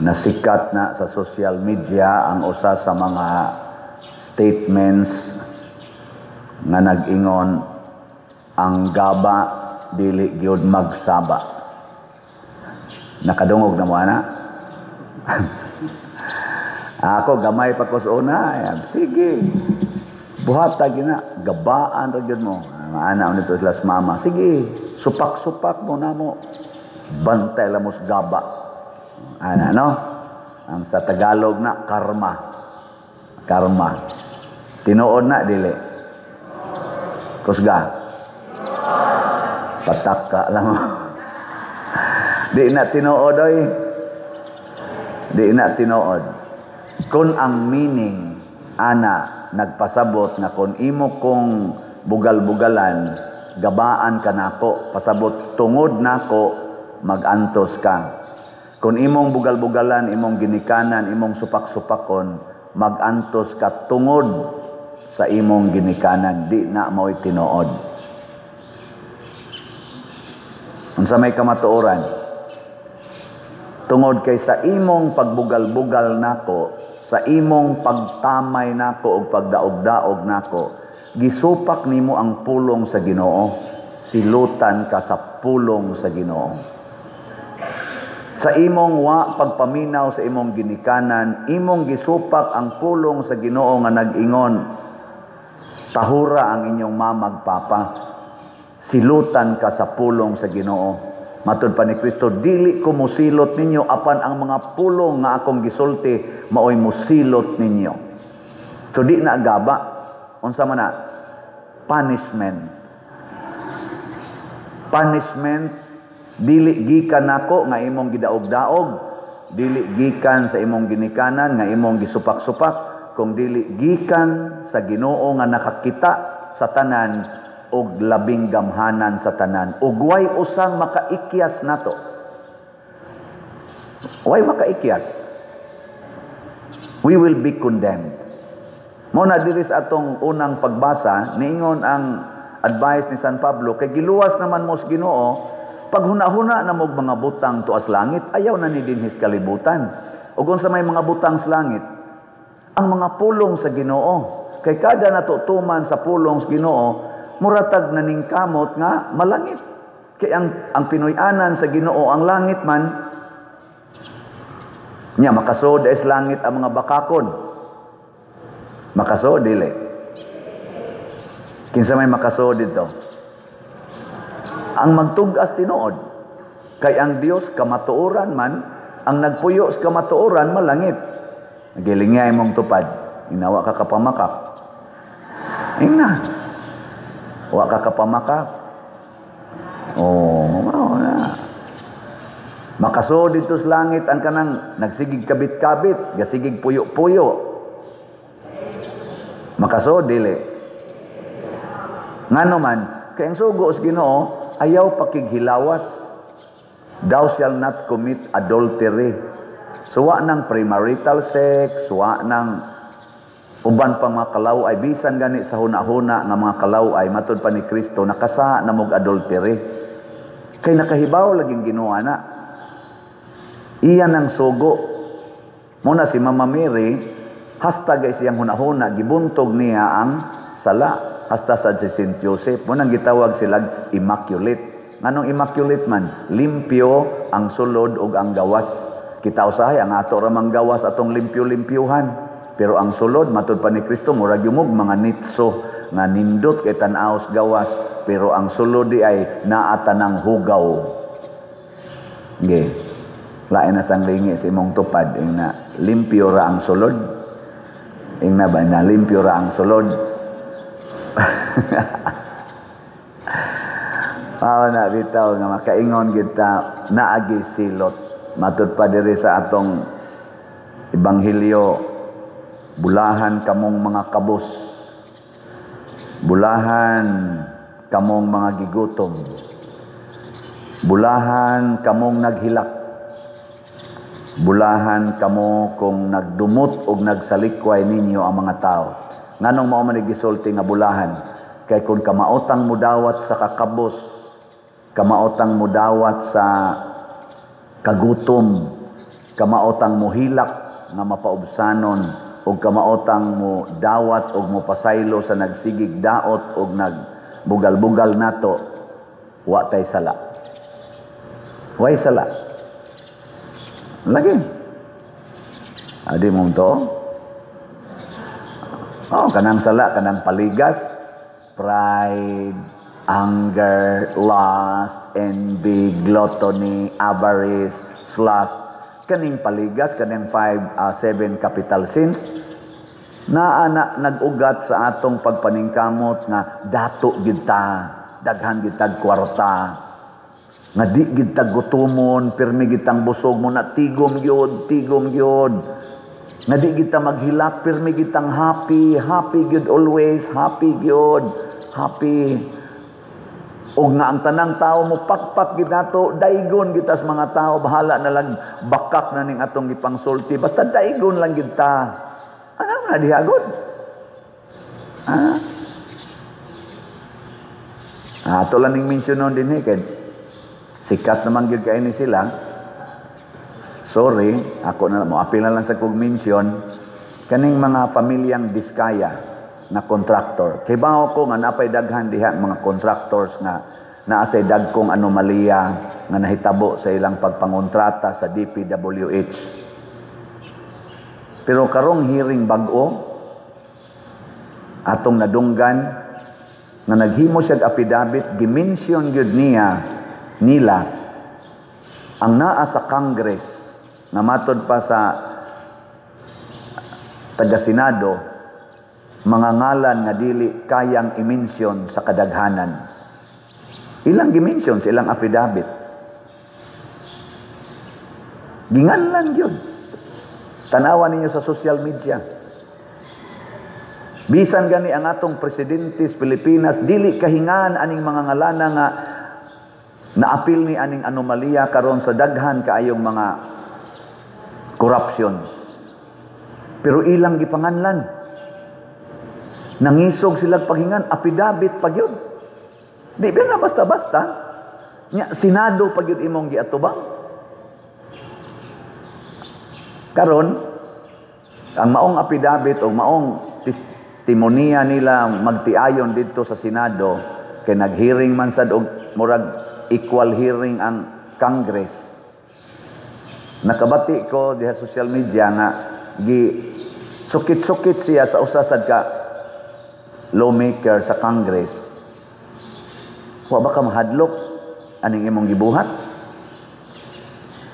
Nasikat na sa social media ang usa sa mga statements nga nag-ingon, "Ang gaba dili gyud magsaba." Nakadungog na mo ana? Ako gamay pa ko sa una, sige. Buhata gina, gabaan ra gyud mo. Ana nito sila sa mama. Sige, supak-supak mo na mo. Bantay lang mo sa gaba. Ana, no? Ang sa Tagalog na, karma. Karma. Tinuod na, dili? Kusga. Patak ka lang. Di na tinuod, oy. Di na tinuod. Kung ang meaning, ana, nagpasabot nga kung imo kong bugal-bugalan, gabaan ka nako, pasabot tungod nako, magantos ka. Kung imong bugal-bugalan, imong ginikanan, imong supak-supakon, magantos ka tungod sa imong ginikanan, di na mao'y tinuod. Unsa may kamatuoran? Tungod kay sa imong pagbugal-bugal nako, sa imong pagtamay nako ug pagdaog-daog nako, gisupak nimo ang pulong sa Ginoo, silutan ka sa pulong sa Ginoo. Sa imong wa pagpaminaw sa imong ginikanan, imong gisupak ang pulong sa Ginoo nga nag-ingon, "Tahura ang inyong mama ug papa." Silutan ka sa pulong sa Ginoo. Matud pa ni Kristo, "Dili ko musilot ninyo, apan ang mga pulong nga akong gisulti maoy musilot ninyo." So di na gaba. Unsa man na? Punishment. Punishment dili gikan nako nga imong gidaog-daog, dili gikan sa imong ginikanan nga imong gisupak-supak, kung dili gikan sa Ginoo nga nakakita sa tanan og labing gamhanan sa tanan, ug way usang makaikyas nato. Way makaikyas. We will be condemned. Mo na diri sa atong unang pagbasa, niingon ang advice ni San Pablo, kay giluwas naman mo sa Ginoo, paghuna-huna na mo og mga butang tuas langit, ayaw na ni dinhis kalibutan. Ug unsa may mga butang sa langit? Ang mga pulong sa Ginoo. Kay kada natutuman sa pulong sa Ginoo, muratag na ning kamot nga malangit. Kay ang Pinoy-anan sa Ginoo ang langit man. Nya makasod is langit ang mga bakakon? Makasod, dili? Kinsa may makasod dito? Ang magtug-as tinuod. Kay ang Dios kamatuoran man, ang nagpuyo sa kamatuoran malangit. Gilingay mong tupad. Inawa ka kapamakak. Ingna. Wa ka kapamakak. Oh, mao na. Makasod dito sa langit ang kanang nagsigig kabit-kabit, gasigig puyo-puyo? Makasod, dili? Ngano man, kay ang sugo sa Ginoo, ayaw pakighilawas. Thou shall not commit adultery. Suwa ng premarital sex, suwa ng uban pang mga kalaw ay bisan gani sa huna-huna nga mga kalaw ay matud pa ni Kristo nakasa na mog adultery. Kay nakahibaw laging Ginoo na. Iyan ang sugo. Muna si Mama Mary, hasta gay siyang huna-huna, gibuntog niya ang sala. Hasta sad si Saint Joseph. Munang gitawag sila immaculate. Nganong immaculate man? Limpyo ang sulod ug ang gawas. Kita usahay ang ato ramang gawas atong limpyo-limpyuhan. Pero ang sulod, matud pa ni Kristo, murag yumog mga nitso nga nindot kay tan-aw sa gawas. Pero ang sulod di ay naata ng hugaw. Okay. Lain na sang lingi sa imong tupad. Ing na limpyo ra ang sulod. Ing na ba na limpyo ra ang sulod. Mao na bitaw nga makaingon kita naagi silot. Matud pa diri sa atong ebanghelyo, bulahan kamong mga kabos, bulahan kamong mga gigutom, bulahan kamong naghilak, bulahan kamo kung nagdumot og nagsalikway ninyo ang mga tao. Nganong mao man gisulti nga bulahan? Kay kung kamaotang mudawat sa kakabos, kamaotang mudawat sa kagutom, Kamaotang mohilak nga mapaubsanon ug kamaotang mo dawat ug mo pasaylo sa nagsigig daot ug nagbugal-bugal nato, wa tay sala. Way sala. Lagi. Adi mong to? Oh, kanang sala, kanang paligas, pride, anger, lust, envy, gluttony, avarice, sloth, kaning paligas, kaning five, seven capital sins, naa na nag-ugat sa atong pagpaningkamot nga dato gyud ta, daghan gyud tag kwarta, nga di gyud tag gutomon, pirmi gyud tang busog mo na tigom gyud, tigom gyud. Nga di gyud ta maghilak, pirmi gyud tang happy, happy gyud always, happy gyud, happy. Og nga ang tanang tao mo pakpak gyud nato, daigon gyud tas mga tao, bahala na lang bakak na ning atong gipangsulti, basta daigon lang gyud ta. Ano na diha gud? Ah. Ah, ato lang ning mention din eh, kay sikat naman gyud kay ni sila. Sorry, ako na mo apil na lang sa kog mention kaning mga pamilyang Diskaya na contractor. Kay bawo ko nga napay daghan diha mga contractors nga naa say dagkong anomalya nga nahitabo sa ilang pagpangontrata sa DPWH. Pero karong hearing bag-o atong nadunggan nga naghimo siya affidavit, gimension gyud niya nila ang naa sa Congress nga matod pa sa taga-Senado, mga ngalan nga dili kayang i-mention sa kadaghanan. Ilang gimension sa ilang affidavit. Ginganlan gyud. Tanawa ninyo sa social media. Bisan gani ang atong presidente sa Pilipinas dili kahingan aning mga ngalana nga naapil ni aning anomalya karon sa daghan kaayong mga corruptions. Pero ilang gipanganlan. Nangisog sila paghingan, affidavit pa gyud. Di ba na basta-basta? Nya Senado pa gyud imong giatubang. Karon ang maong affidavit o maong testimonya nila magtiayon didto sa Senado kay nag-hearing man sad og murag equal hearing ang Congress. Nakabati ko diha social media nga gi sukit-sukit siya sa usa sad ka lawmaker sa Congress. Wa ba ka mahadlok aning imong gibuhat?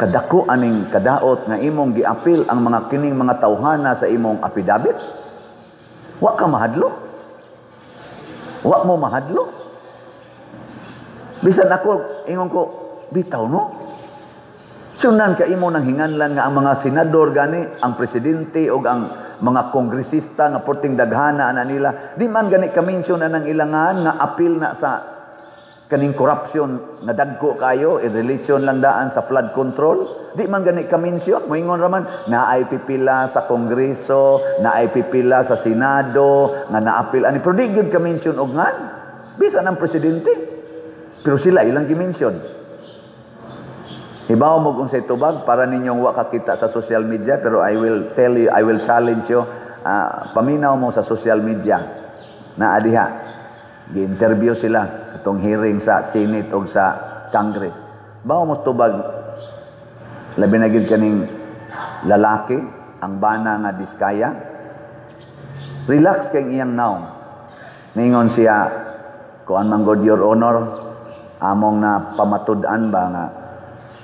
Kadako aning kadaot nga imong giapil ang mga kining mga tawhana sa imong affidavit? Wa ka mahadlok? Wa mo mahadlok? Bisan ako, ingon ko, bitaw no? Sunan ka imo nang hinganlan nga ang mga senador gani, ang presidente o ang mga kongresista nga porting daghana ana nila, di man gani ka-mention na ng ilangan nga apil na sa kaning corruption nga dagko kayo in relation lang daan sa flood control, di man gani ka-mention. Moingon raman naay pipila sa Kongreso, naay pipila sa Senado nga naapil ani, pero di gyud ka-mention og ngan bisan ang presidente, pero sila ilang gi-mention. Hibaw mo kung sa tubag para ninyong wa kakita sa social media, pero I will tell you, I will challenge you, paminaw mo sa social media na adiha gi-interview sila atong hearing sa Senate o sa Congress. Bawo mo tubag, labi na gyud kaning lalaki, ang bana nga Diskaya. Relax kay iyang naong. Ningon siya, kuan man God, Your Honor, among na pamatud-an ba nga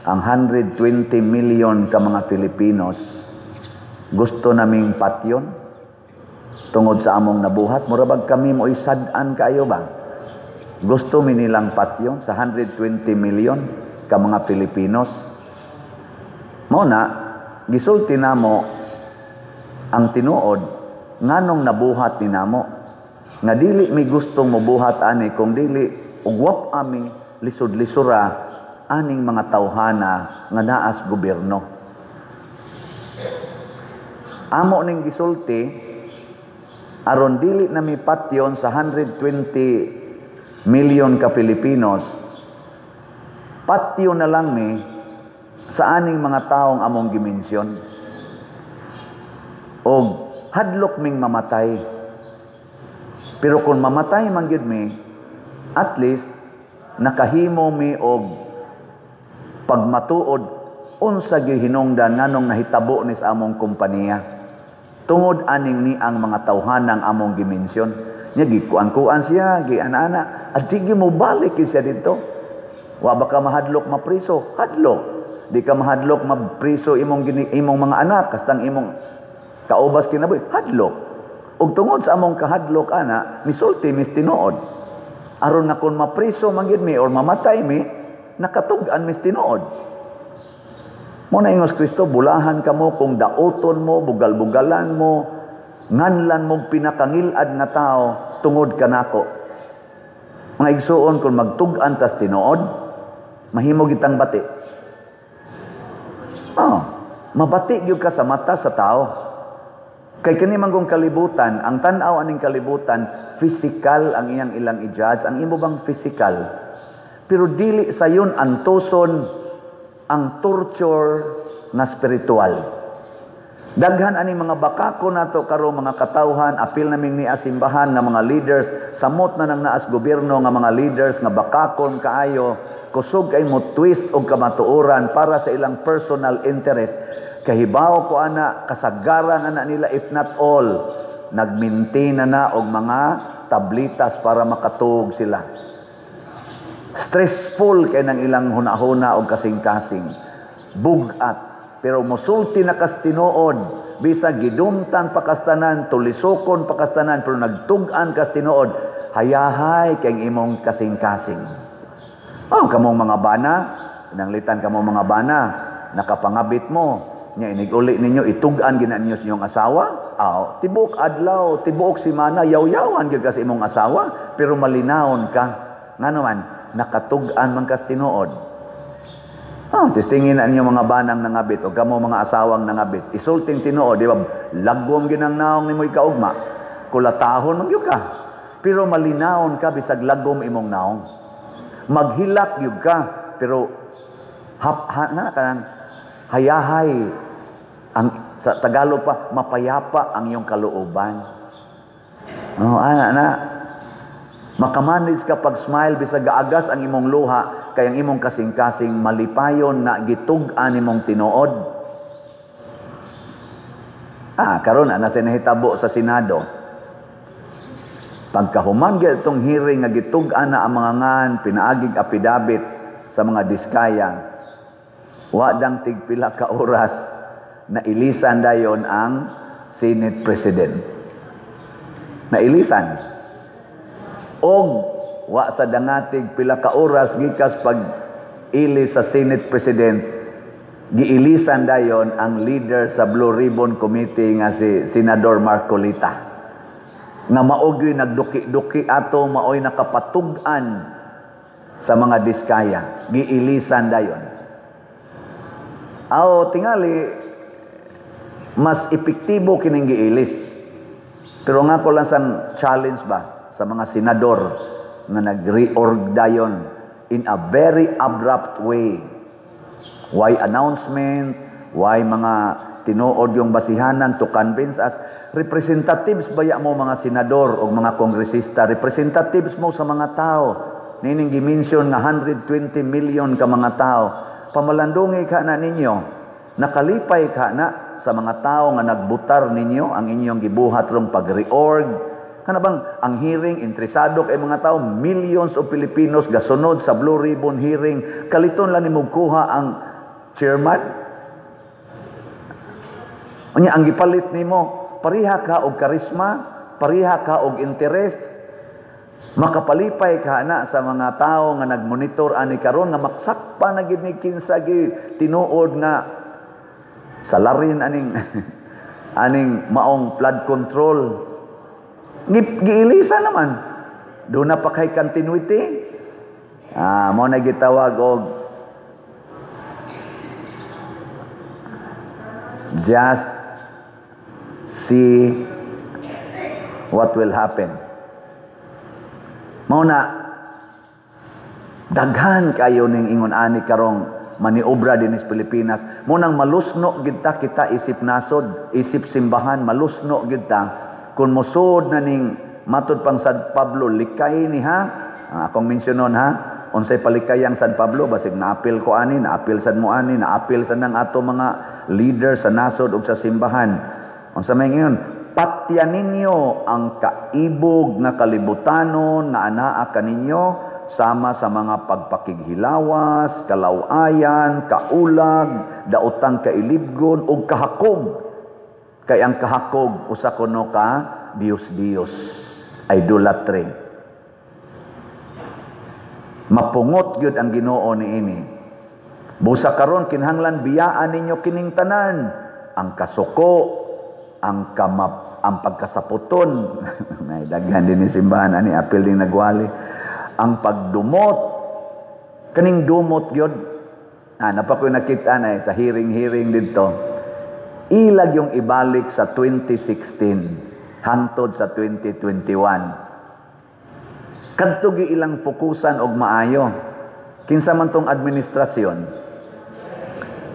ang 120 million ka mga Filipinos gusto naming patyon tungod sa among nabuhat. Murabag kami mo'y sad-an kayo ba? Gusto mi nilang patyon sa 120 million ka mga Filipinos. Mao na, gisulti namo ang tinuod nganong nabuhat ni namo. Nga dili mi gustong mobuhat ani kung dili ugwap ami lisod-lisura aning mga tawhana nga naas gobyerno. Amo ning gisulti aron dili nami patyon sa 120 million ka Pilipinos, patyon na lang mi Sa aning mga taong among gimensyon. Og hadlok ming mamatay. Pero kung mamatay man gyud mi, at least nakahimo mi og pagmatuod unsa gihinungdan nganong nahitabo ni sa among kompanya. Tungod aning ni ang mga tawhanang among gimensyon. Nya gikuan-kuan siya, gi ana-ana, at di mo balik siya dito. Wa ba ka mahadlok mapriso? Hadlok. Di ka mahadlok mapriso imong mga anak, kastang imong kaubas kinabuhi? Hadlok. Ug tungod sa among kahadlok ana, misulti mis tinuod. Aron nga kung mapriso man gyud mi or mamatay mi, nakatug-an mis tinuod. Mo na ingos Kristo, bulahan kamo kung dauton mo, bugal-bugalan mo, nganlan mo pinakangilad nga tao tungod kanako. Mga igsuon, kung magtug-an tas tinuod, mahimo gitang bati. Oh, mabati gyud ka sa mata sa tao. Kay kini man kung kalibutan, ang tan-aw aning kalibutan, physical ang iyang ilang i-judge, ang imo bang physical. Pero dili sayon antoson ang torture nga spiritual. Daghan ani mga bakako nato karon, mga katawhan, apil naming ni simbahan nga mga leaders, samot na nang naas gobyerno nga mga leaders nga bakakon kaayo, kusog kay mo twist og kamatuoran para sa ilang personal interest. Kahibaw ko ana, kasagaran ana nila, if not all, nagminti na na og mga tablitas para makatuog sila. Stressful kay nang ilang hunahuna og kasing-kasing. Bugat. Pero musulti na kas tinuod, bisag gidumtan pa kastanan, tulisokon pa kastanan, pero nagtug-an kas tinuod, hayahay kay imong kasing-kasing. Oh, kamong mga bana, nanglitan kamong mga bana, nakapangabit mo, nya inig-uli ninyo, itug-an gina ninyo sa inyong asawa. Aw, tibuok adlaw, tibuok simana, yaw-yawan gyud ka sa imong asawa, pero malinawon ka. Ngano man, nakatug-an man kas tinuod. Oh, testingin na ninyo mga banang nangabit o kamo mga asawang nangabit. Isulting tinuod, di ba? Lagom ginang naong nimo ikaugma. Kulatahon man gyud ka. Pero malinawon ka bisag lagom imong naong. Maghilak gyud ka, pero hap, ha, na kanang hayahay ang sa Tagalog pa, mapayapa ang iyong kalooban. Oh, ana na. Makamanage ka pag smile bisag gaagas ang imong luha, kay ang imong kasing-kasing malipayon na gitug-an nimong tinuod. Ah, karon ana sa nahitabo sa Senado. Pagkahuman gyud itong hearing nga gitug-an na ang mga ngan pinaagig apidabit sa mga Diskaya, wa dang tigpila ka oras na ilisan dayon ang Senate President. Nailisan. Og wa sa dangatig pila ka oras gikas pag ilis sa Senate President, giilisan dayon ang leader sa Blue Ribbon Committee nga si Senador Marcoleta. Nga maogy nagduki-duki ato, maoy nakapatug-an sa mga Diskaya, giilisan dayon. Aw, tingali mas epektibo kining giilis. Pero nga ko lang sang challenge ba sa mga senador nga nag-reorg dayon in a very abrupt way. Why announcement? Why mga tinuod yung basihanan to convince us? Representatives baya mo mga senador o mga kongresista? Representatives mo sa mga tao. Nining gimension nga 120 million ka mga tao. Pamalandungi ka na ninyo. Nakalipay ka na sa mga tao nga nagbutar ninyo ang inyong gibuhat rong pag-reorg. Kana bang ang hearing interesado kay mga tao, millions of Filipinos gasunod sa Blue Ribbon hearing, kaliton lang nimo kuha ang chairman. Unya ang gipalit nimo, pareha ka og karisma, pareha ka og interest, makapalipay ka na sa mga tao nga nagmonitor ani karon nga maksakpa na gid ni kinsa gi tinuod nga salarin aning aning maong flood control. Giilisa naman. Doon na pa kay continuity. Ah, mo na gitawag og just see what will happen. Mao na daghan kayo ning ingon ani karong maniobra din sa Pilipinas. Mao nang malusno gid ta kita isip nasod, isip simbahan, malusno gid ta kung mosud na ning matud pang San Pablo, likay ni ha. Ang akong mensyonon ha, unsay palikayang San Pablo, basig naapil ko ani, naapil sad mo ani, naapil sad nang ato mga leader sa nasod ug sa simbahan. Unsa may ngayon? Patya ninyo ang kaibog nga kalibutanon nga anaa kaninyo sama sa mga pagpakighilawas, kalawayan, kaulag, daotang kailibgon ug kahakog. Kay ang kahakog usa kuno ka Dios-Dios, idolatry. Mapungot gyud ang Ginoo niini. Busa karon kinahanglan biyaan ninyo kining tanan, ang kasuko, ang kamap, ang pagkasaputon. May daghan din ni simbahan ani, apil din nagwali. Ang pagdumot, kaning dumot gyud. Napa ko nakita na sa hearing-hearing didto. Ilag yung ibalik sa 2016 hangtod sa 2021. Kadto gi ilang fokusan og maayo. Kinsa man tong administrasyon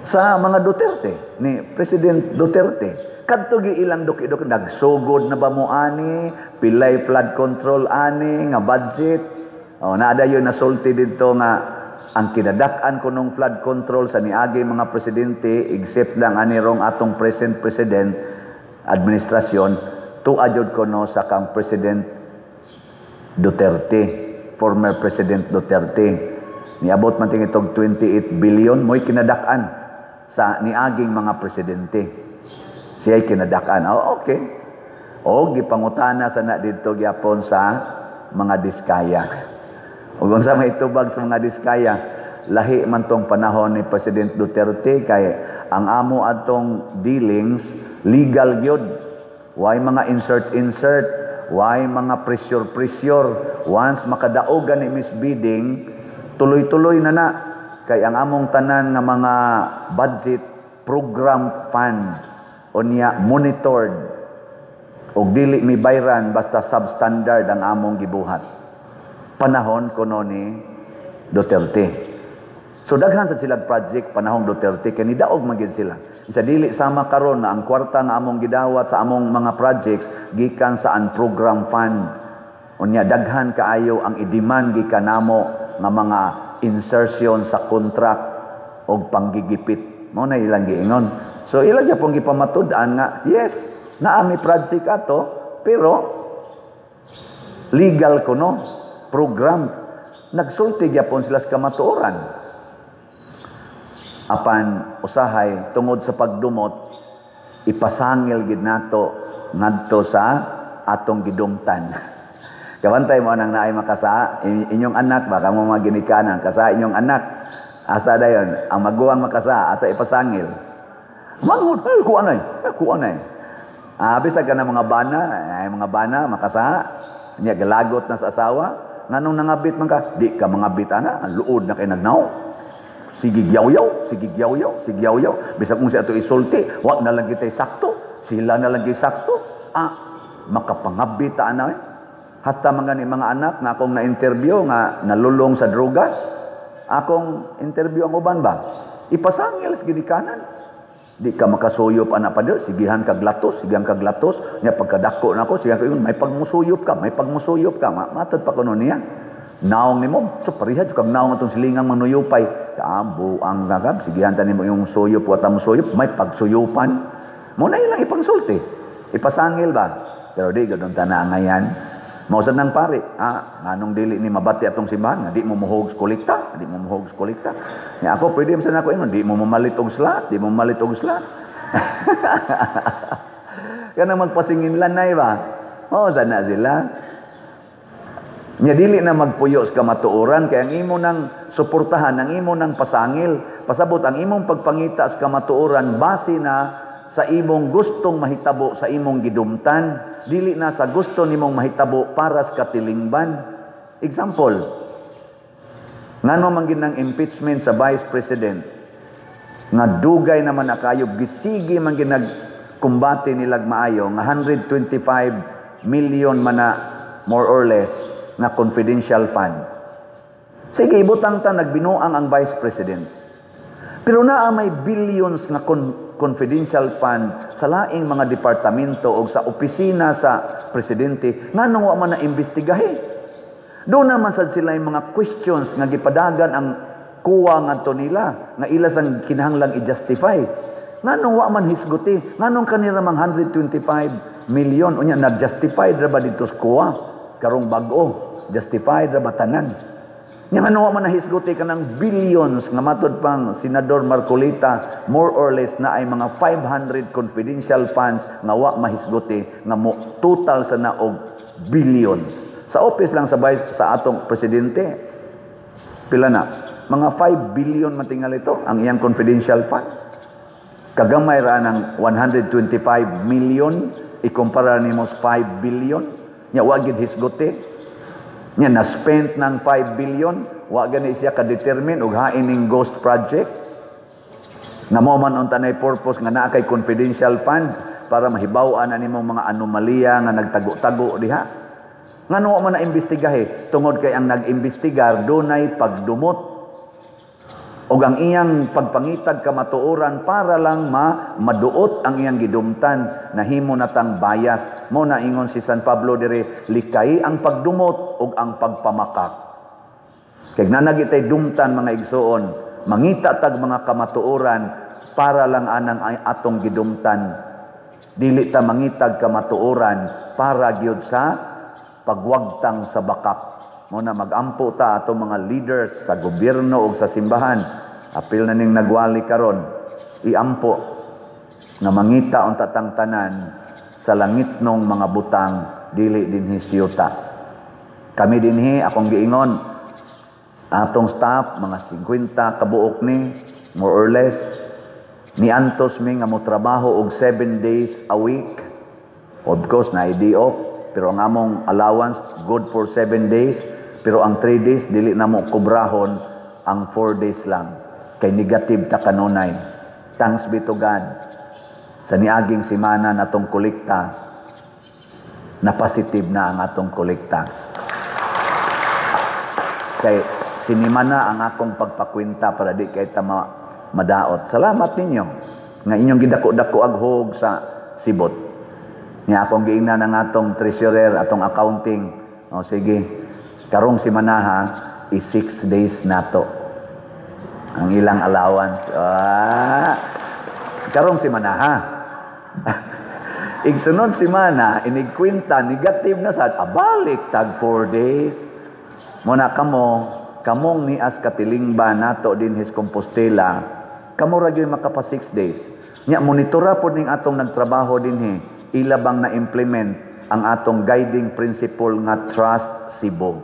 sa mga Duterte ni President Duterte. Kadto gi ilang duki-duki, nagsugod na ba mo ani, pilay flood control ani nga budget. O naa dayon nasulti didto nga ang kinadak-an kunong flood control sa niagi mga presidente, except lang ani rong atong present president administrasyon, tuwa jud kuno sa kang President Duterte, former President Duterte. Niabot man ting itong 28 billion mo'y kinadak-an sa niaging mga presidente. Siya'y kinadak-an. Oh, okay. O gipangutana sa na didto gyapon sa mga Diskaya. Ug unsa may tubag sa mga Diskaya, lahi man tong panahon ni President Duterte kay ang amo atong dealings legal gyud. Why mga insert insert, why mga pressure pressure. Once makadaog ni Miss Bidding, tuloy-tuloy na na kay ang among tanan nga mga budget program fund, unya monitored og dili mi bayran basta substandard ang among gibuhat. Panahon kuno ni Duterte. So daghan sa sila project panahong Duterte kay nidaog man gid sila. Isa dili sama karon na ang kwarta nga among gidawat sa among mga projects gikan sa unprogram fund. Unya daghan kaayo ang i-demand gikan namo nga mga insertion sa contract og panggigipit. Mao na ilang giingon. So ilang gyapon gipamatud-an nga yes, naa mi project ato pero legal kuno, program. Nagsulti gyapon sila sa kamatuoran. Apan usahay tungod sa pagdumot, ipasangil gid nato ngadto sa atong gidumtan. Kabantay mo nang naay makasa inyong anak ba kamo mga ginikanan kasa inyong anak, asa dayon ang maguwang makasa, asa ipasangil? Manghud ay kuan ay, ay kuan ay. Bisag ka na mga bana, ay mga bana makasa nya galagot na sa asawa, nganong nangabit man ka? Di ka mangabit ana, luod na kay nagnaw. Sige gyawyaw, sige gyawyaw, sige gyawyaw. Bisag kung siya ato isulti, wa na lang kitay sakto, sila na lang kitay sakto. Makapangabit ta ana eh. Hasta mga ni mga anak nga akong na-interview nga nalulong sa drogas, akong interview ang uban ba? Ipasangil sa ginikanan. Di ka makasuyop anak pa dir, sigihan kag latos, sigihan kag latos, nya pagkadako nako, sigihan ka may pagmusuyop ka, may pagmusuyop ka, matod pa kuno niya. Naong nimo, so pareha jud kag naong atong silingang manuyupay. Kaambu ang gagab, sigihan ta nimo yung suyop, wa mo suyop, may pagsuyupan. Mo na ilang ipangsulti. Ipasangil ba? Pero di gud ta na ngayan. Mao sad nang pare, nganong dili ni mabati atong simbahan, nga di mo muhog sa kolekta, di mo muhog sa kolekta. Nya ako pwede man sad nako ingon, di mo mamalit og slot, di mo mamalit og slot. Kanang magpasingin lanay ba? Mao sad na sila. Nya dili na magpuyo sa kamatuoran kay ang imo nang suportahan, ang imo nang pasangil, pasabot ang imong pagpangita sa kamatuoran base na sa imong gustong mahitabo sa imong gidumtan, dili na sa gusto nimong mahitabo para sa katilingban. Example, ngano man gid nang impeachment sa Vice President nga dugay naman na kayo, gisigi man gid nagkumbate nilag maayo nga 125 million man na more or less nga confidential fund. Sige, ibutang ta nagbinuang ang Vice President. Pero naa may billions nga confidential fund sa laing mga departamento o sa opisina sa presidente, nganong wa man na imbestigahe? Doon naman sad sila yung mga questions nga gipadagan ang COA ngadto nila nga ila sang kinahanglang i-justify. Nganong wa man hisguti? Nganong kanira mang 125 million? Unya nag-justified ra ba dito sa COA? Karong bag-o, justified ra ba tanan? Nya ngano wa man nahisguti kanang billions nga matod pang Senador Marcoleta, more or less na ay mga 500 confidential funds nga wa mahisguti nga mo total sa naog billions. Sa office lang sa vice, sa atong presidente, pila na? Mga 5 billion matingal ito ang iyang confidential fund. Kagamay ra ng 125 million ikumpara nimo sa 5 billion. Nya wa gid hisguti. Nya na-spend ng 5 billion, wa gani siya ka-determine og hain ning ghost project. Nga mo man unta nay purpose nga naa kay confidential funds para mahibaw-an ani mo mga anomalya nga nagtago-tago diha. Ngano wa man na imbestigahe? Tungod kay ang nag-imbestigar dunay pagdumot og ang iyang pagpangitag kamatuoran para lang ma maduot ang iyang gidumtan, nahimo natang bias. Mo na ingon si San Pablo dire, likay ang pagdumot ug ang pagpamakak. Kay nanagi tay dumtan, mga igsuon, mangita tag mga kamatuoran para lang anang atong gidumtan. Dili ta mangitag kamatuoran para gyud sa pagwagtang sa bakak. Mo na magampo ta atong mga leaders sa gobyerno ug sa simbahan. Apil na ning nagwali karon, iampo nga mangita unta tang tanan sa langitnong mga butang, dili dinhi siyuta. Kami dinhi, akong giingon, atong staff mga 50 kabuok ni, more or less, niantos mi nga mo trabaho og 7 days a week. Of course, na day off, pero ang among allowance good for 7 days, pero ang 3 days dili na mo kubrahon, ang 4 days lang kay negative ta kanunay. Thanks be to God, sa niaging semana natong kolekta, na positive na ang atong kolekta. Kay sinimana ang akong pagpakwenta para di kay ta madaot. Salamat ninyo nga inyong gidako-dako aghog sa sibot. Nga akong giingnan ang atong treasurer, atong accounting. O sige, karong simanaha is 6 days nato ang ilang allowance. Karong simanaha. Igsunod simana, inigkwenta, negative na sad, abalik tag 4 days. Muna kamo, kamong nias katilingba nato dinhi sa Compostela, kamo ra gyud makapa 6 days. Nya monitora pod ning atong nagtrabaho dinhi, ila bang na-implement ang atong guiding principle nga Trust Cebu.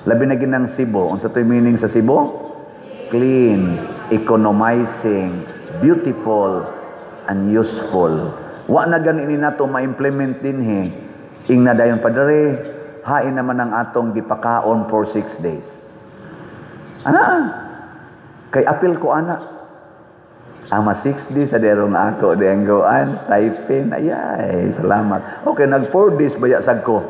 Labi na ginang Cebu. Unsa to'y meaning sa Cebu? Clean, economizing, beautiful, and useful. Wa na gani ni nato ma-implement dinhi. Ingna dayon, "Padre, hain naman ang atong gipakaon for 6 days?" Ana, kay apil ko ana. Ama 6 days sa derong ako denggoan, stipend, ayay, salamat. Okay, nag 4 days baya sad ko.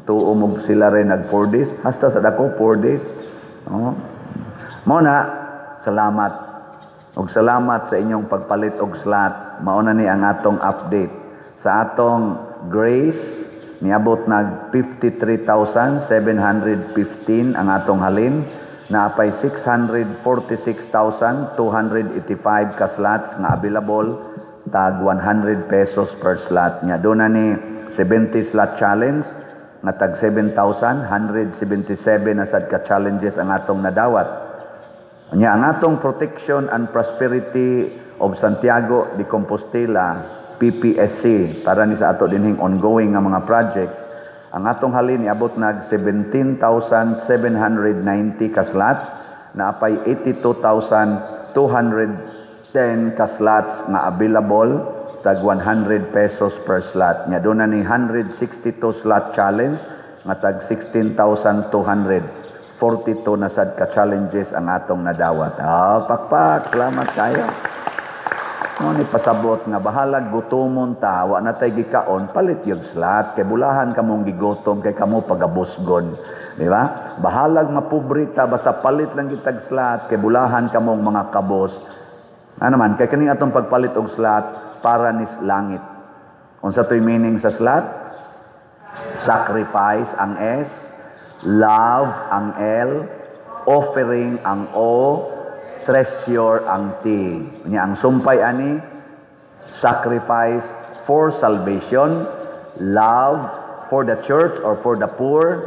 Tuo mo sila rin nag 4 days, hasta sa dako 4 days. Oh. Mo na, salamat. Og salamat sa inyong pagpalit og slot. Mao na ni ang atong update. Sa atong Grace, niabot nag 53,715 ang atong halin. Naapay 646,285 ka slots nga available, tag 100 pesos per slot. Nya doon na ni 70 slot challenge nga tag 7,177 na sad ka challenges ang atong nadawat. Nya ang atong Protection and Prosperity of Santiago de Compostela, PPSC, para ni sa ato dinhing ongoing nga mga projects, ang atong halin niabot nag 17,790 ka slots, naapay 82,210 ka slots nga available, tag 100 pesos per slot. Nya doon na ni 162 slot challenge nga tag 16,242 na sad ka challenges ang atong nadawat. Ah, pakpak, salamat kayo. Mo ni pasabot nga bahalag gutomon ta, wa na tay gikaon, palit yung slot kay bulahan kamong gigutom kay kamo pagabusgon, di ba? Bahalag mapobre ta, basta palit lang gitag slot kay bulahan kamong mga kabos. Ano man, kay kaning atong pagpalit og slot para nis langit. Unsa to'y meaning sa slot? Sacrifice ang S, love ang L, offering ang O, treasure ang T. Nya ang sumpay ani, sacrifice for salvation, love for the church or for the poor,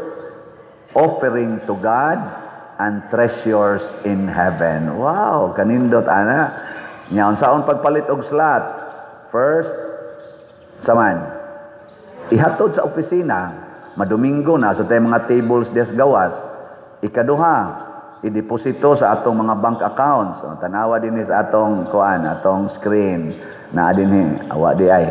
offering to God, and treasures in heaven. Wow, kanindot ana. Nya unsaon pagpalit og slot? First, saman, ihatod sa opisina, madomingo na sa tayo mga tables des gawas. Ikaduha, ideposito sa atong mga bank accounts. O, tanawa din sa atong kuan, atong screen. Naa dinhi, awa di ay.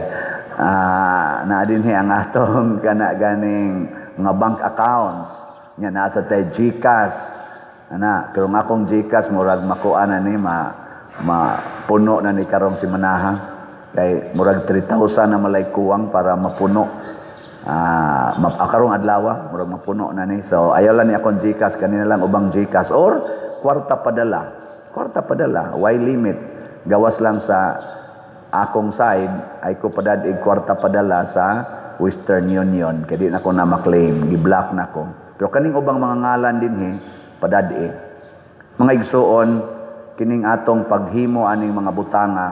Naa dinhi ang atong kana ganing mga bank accounts. Nya nasa tay GCash. Ana, pero nga akong GCash murag makuan na ni, ma mapuno na ni karong simanaha. Kay murag 3,000 na malay kuwang para mapuno. Karong adlaw murag mapuno na ni. So ayaw lang ni akong GCash, kanina lang ubang GCash or kwarta padala. Kwarta padala, why limit? Gawas lang sa akong side ay ko padad-ig kwarta padala sa Western Union kay di na ko na ma-claim, gi-block na ko. Pero kaning ubang mga ngalan dinhi padad-i. Mga igsuon, kining atong paghimo aning mga butanga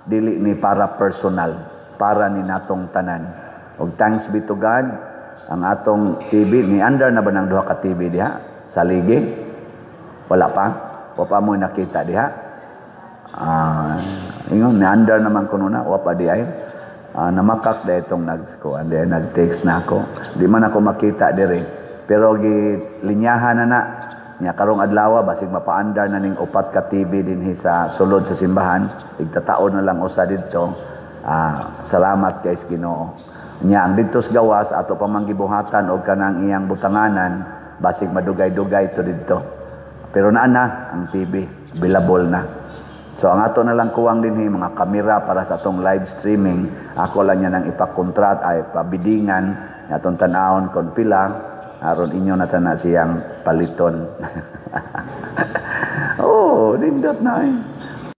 dili ni para personal, para ni natong tanan. Og thanks be to God, ang atong TV ni under na ba ng duha ka TV diha sa ligi? Wala pa? Wa pa mo nakita diha? Ingon ni under naman kuno na, wa pa di ay. Namakak da itong nagkuan di nag-text na ako. Di man ako makita diri. Pero gi linyahan na na nya karong adlaw, basig mapaandar na ning upat ka TV dinhi sa sulod sa simbahan. Igtataon na lang usa didto. Salamat guys Ginoo. Nya ang didto sa gawas ato pa man gibuhatan og kanang iyang butanganan, basig madugay-dugay to didto. Pero naa na ang TV, available na. So ang ato na lang kuwang dinhi mga kamera para sa atong live streaming, ako lang niya nang ipakontrat ay pabidingan atong tan-awon kon pila aron inyo na sana siyang paliton. Oh, nindot na eh.